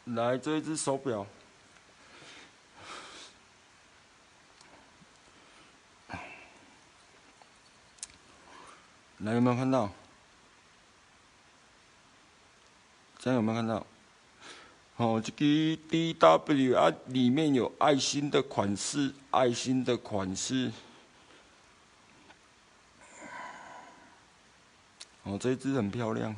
來，這一隻手錶，來，有沒有看到？這樣有沒有看到？哦，這個 DW 啊，裡面有愛心的款式，愛心的款式。哦，這一隻很漂亮。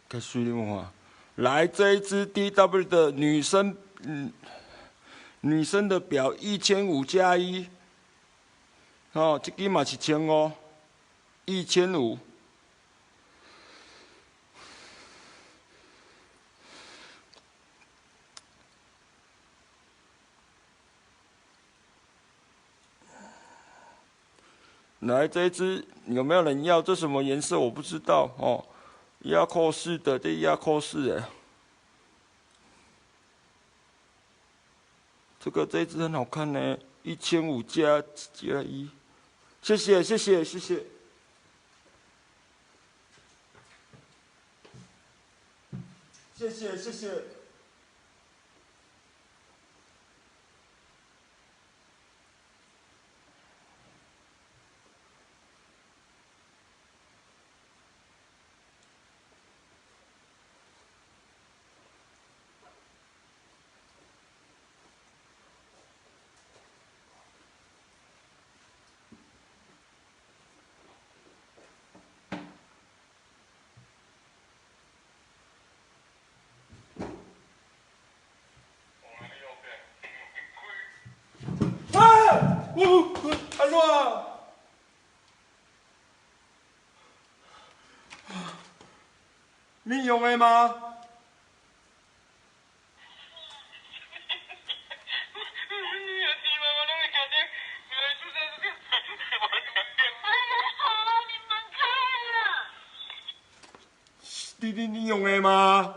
較水，你看，來這一支 DW 的女生，女生的錶1500加一，哦，這支嘛是1500，1500。來這一支有沒有人要？這什麼顏色我不知道哦。壓扣式的，這壓扣式的，這個這一支很好看呢，1500加加一，謝謝謝謝謝謝，謝謝謝謝。安怎？你用的嗎？你用的嗎？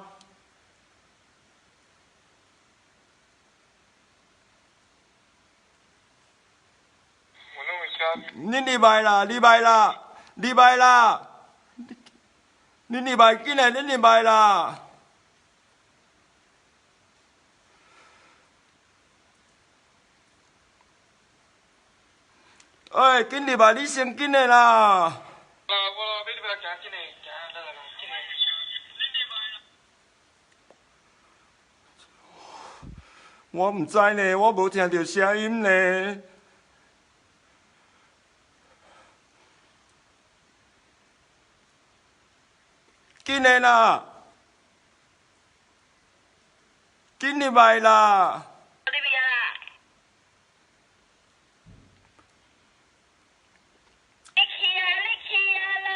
恁入來啦，入來啦，入來啦！恁入來，緊來，恁入來啦！欸，緊入來，你先緊來啦！我毋知呢，我無聽著聲音呢。緊來啦！緊入來啦！你去啊！你去啊啦！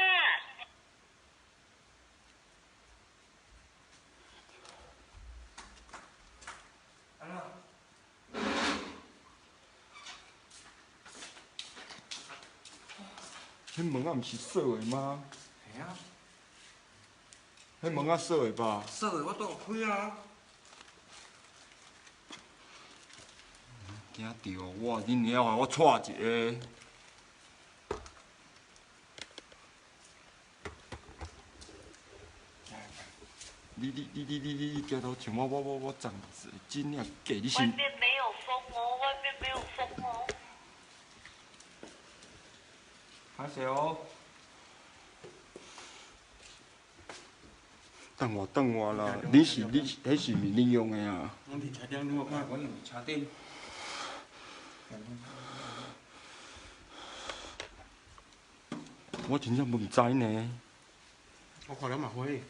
彼門仔毋是鎖的嗎？嘿啊。彼門仔鎖的吧？鎖的，我拄有開啊。驚著我，恁娘予我掣一下。你行头前，我站真正假，你是。外面沒有風哦，外面沒有風哦。歹勢哦。等我等我啦！你是你，彼是毋是恁用的啊？阮佇車頂，你無看阮用佇車頂。我真正毋知呢。我看了嘛火，我聽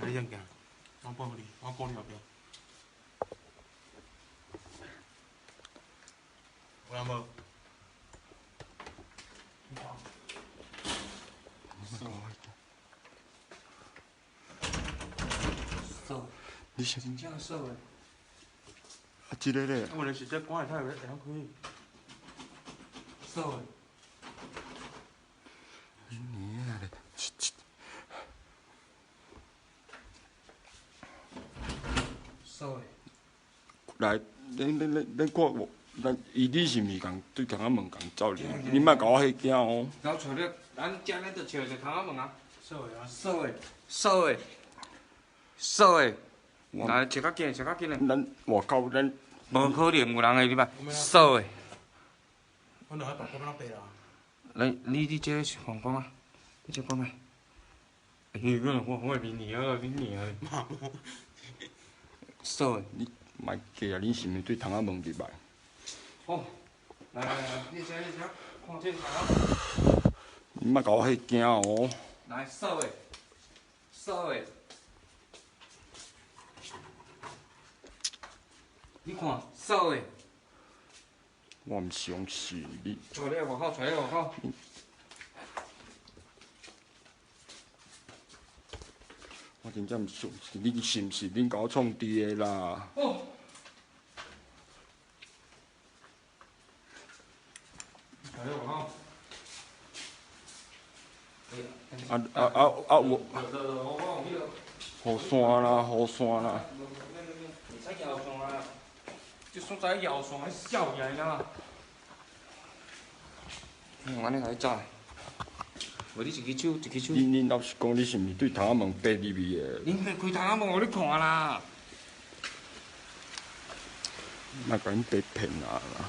你這樣行，我保護你，我顧你後壁。有人無？鎖，你是真正鎖的。啊，這個咧？啊，問題是這關會會曉開。鎖的。你娘咧！鎖的。來，恁看我，咱伊你是毋是共对窗仔门共走哩？你莫共我嚇惊哦！然后揣你，咱遮咱就笑一个窗仔门啊。锁的啊。锁的，锁的，锁的。我来，笑较紧，笑较紧的。咱外口咱无可能有人会入来，锁的。阮就喺大哥那爬啦。来，你这个是黄光啊？你这讲来。欸，我我会面你啊，面你啊。锁的。你莫假啊！恁是毋是对窗仔门入来？好，来来来，你这你这，看这窗仔。你莫共我嚇惊哦！来，锁的，锁的。你看，锁的。我毋相信你。带你来外口，带你来外口。我真正毋相信，你是毋是恁共我创治的啦？哦。带你外口。啊啊啊啊！我。雨伞啦，雨伞啦。会使摇伞啊！这所在摇伞，痟起来啦！用按呢来走。无你一支手，一支手。恁老实讲，你是毋是对窗仔门爬入去的？恁袂开窗仔门，予你看啦。莫共恁爸骗啊啦！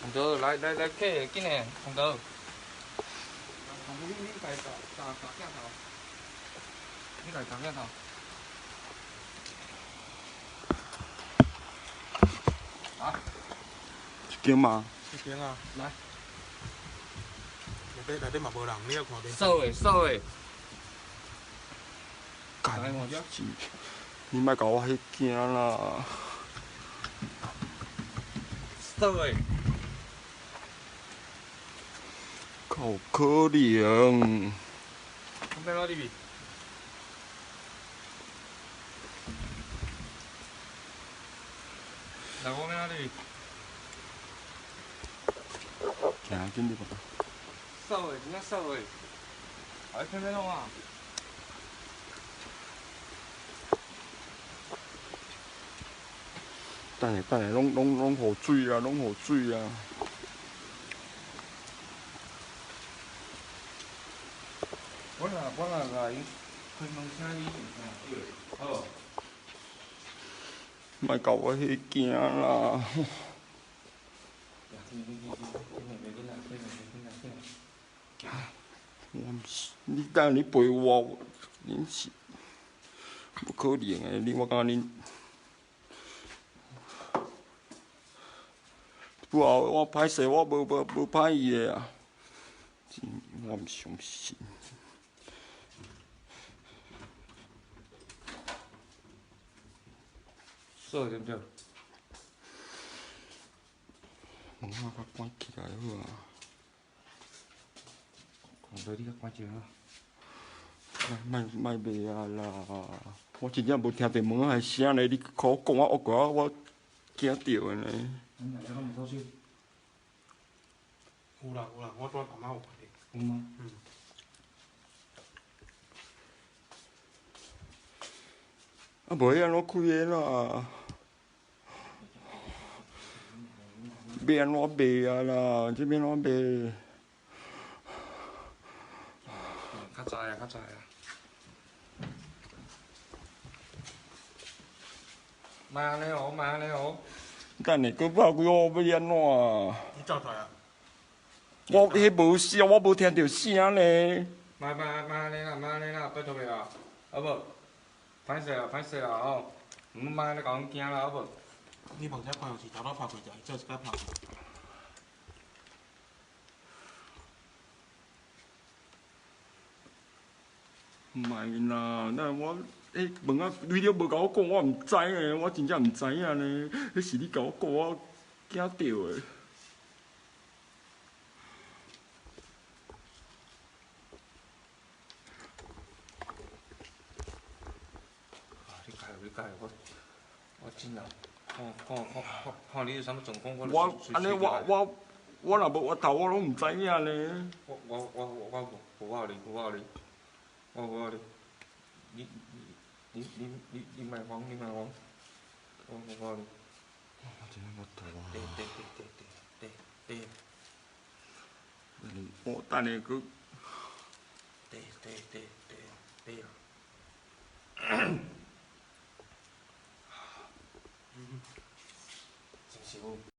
洪哥，来来来，客，紧的，洪哥。洪哥，你家打打镜头。你家打镜头。啊？一间吗？一间啊。来。内底内底嘛无人，你也看袂。锁的锁的。干！你莫共我嚇惊啦！锁的。够有可能？我欲按怎入去？来，我欲按怎入去？行，紧入吧。锁的，真正锁的。啊，你偏偏弄啊？等下，等下，拢拢拢雨水啊，拢雨水啊！我若我若共𪜶开门声，你会听著。好。莫共我嚇惊啦！我毋是，你等下你陪我，恁是无可能的，你我感觉恁。不后我歹势，我无无无歹意的啊，真我毋相信。锁对毋对？门仔较关起来好啊。看到你较关一下。莫莫卖啊啦！我真正无听著门仔的声呢，你可讲我恶我我惊著的呢。你内底敢无扫帚？有啦有啦，我拄仔感觉有看著。有吗？嗯。啊，无彼按怎开的啦？欲按怎卖啊啦？这欲按怎卖？较知啊，较知啊。莫按呢哦，莫按呢哦。等下，阁拍开，我欲按怎啊？你走出来啊？我彼无声，我无听著声呢。莫莫莫按呢啦，莫按呢啦，拜托袂啊，好无？歹势啦，歹势啦吼，毋莫按呢共阮惊啦，好无？你问这看有是头拄拍过，就做一摆拍过。莫啦，那我彼门仔你了无共我讲，我毋知呢，我真正毋知影呢。彼是你共我讲，我惊著的。啊！你加油，你加油！我我真人看看看看看你有啥物状况，我我按呢，我我我若无越头，我拢毋知影呢。我我我我无无你，无你，我无你。你你你你你莫慌，你莫慌，我无你。我真正無肚啊！對對對對對對對。我等下閣。對對對對對。是毋是有？